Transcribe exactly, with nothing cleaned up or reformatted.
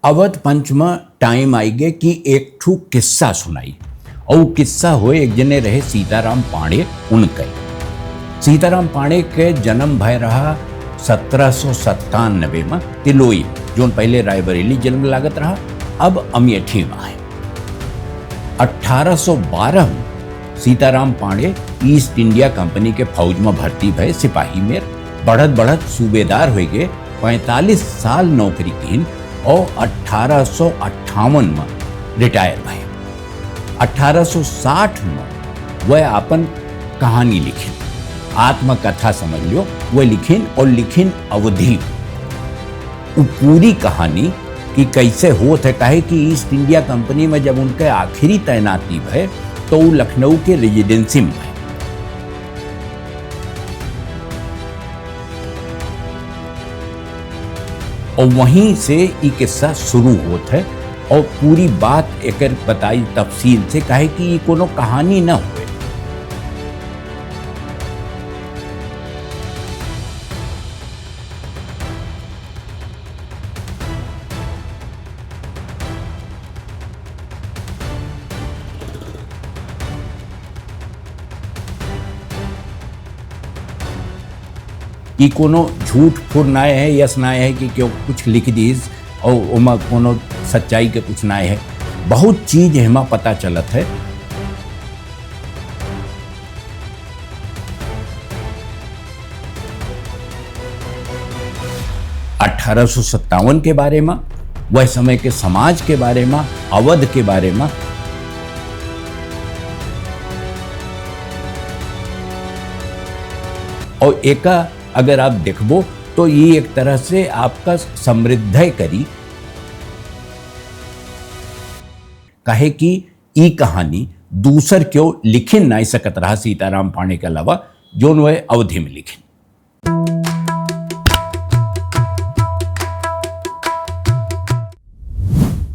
अवध पंच में टाइम आइगे कि एक ठू किस्सा सुनाई। और किस्सा होए, एक जने रहे सीताराम पांडे, उनके। सीताराम पांडे के जन्म भय रहा सत्रह सौ सत्तानबे में तिलोई, जोन पहले रायबरेली जन्म लागत रहा, अब अमेठी में है। अठारह सौ बारह में सीताराम पांडे ईस्ट इंडिया कंपनी के फौज में भर्ती भय सिपाही में, बढ़त बढ़त सूबेदार होइगे, पैंतालीस साल नौकरी कीन और अठारह सौ अट्ठावन में रिटायर भय। अठारह सौ साठ में वह अपन कहानी लिखिन, आत्मकथा समझ लो, वह लिखिन और लिखिन अवधी। उ पूरी कहानी कि कैसे होत है, काहे कि ईस्ट इंडिया कंपनी में जब उनके आखिरी तैनाती भय, तो उ लखनऊ के रेजिडेंसी में भय। और वहीं से ई किस्सा शुरू होत है और पूरी बात एकर बताई तफसील से, काहे कि ई कोनो कहानी न होए। ई कोनो झूठ फुर नाय है, यस नाय है कि केहू कुछ लिख दीस और ओमा कोनो सच्चाई के कुछ नाय है। बहुत चीज एमा पता चलत है। अठारह सौ सत्तावन के बारे में, वह समय के समाज के बारे में, अवध के बारे में। और एका अगर आप देखबो तो ये एक तरह से आपका समृद्ध करी, काहे कि ई कहानी दूसर केहू लिखिन नाई सकत रहा सीताराम पांडे के अलावा, जोन वह अवधी में लिखिन।